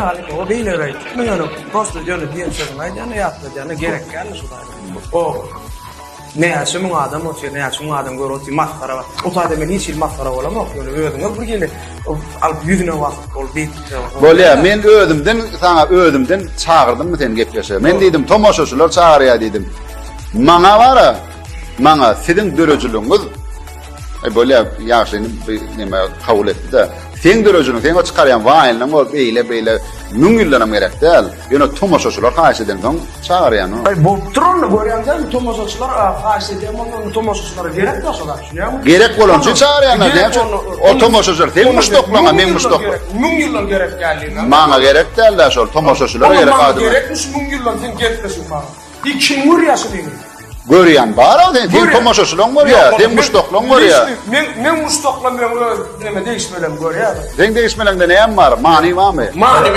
Ýöne halypa o beýle aýtma ýöne prosta ýöne diýen sözüňi aýdýan ýatladýan gerek dälmi şu zady. O näçe müň adam otyr, näçe müň adam görüp otyr, masgara bar. O taýda men hiç hili masgara bolamok, ýöne özüňiz bir hili alyp ýüzüne basyp bol beýdip. Bolýa, men özümden saňa özümden çagyrdymmy seni gepleşige? Men diýdim, tomaşaçylar çagyrýar diýdim. Maňa bara, maňa siziň döredijiligiňiz Aý bolýa, ýagşyny bir neme kabul etdi-de. Seň dörejiligiň, seň o çykarýan waýnlaň o beýle beýle müň ýyldanam gerek däl. Ýöne tomaşaçylar haýyş edensoň çagyrýan. Aý bolupdyr onda görýäň dälmi tomaşaçylar haýyş edýän bolsa onda tomaşaçylara gerek bar şo zat düşünýäňmi? Gerek bolany üçin çagyrýanlar näme üçin? O tomaşaçylar seň muşdaklaňa meň muşdakla. Müň ýyldan gerek däldigini. Maňa gerek däl-dä şol tomaşaçylara gerek adama. Maňa gerekmiş müň ýyldan seň gepleşigiň maňa. I kim görýär şuny? Görýän bar-a sen, seň tomaşaçylaň görýär, seň muşdaklaň görýär. Men meň muşdaklam meň öz neme degişmelerim görýär. Seň degişmeleňde näme bar? Many barmy? Many.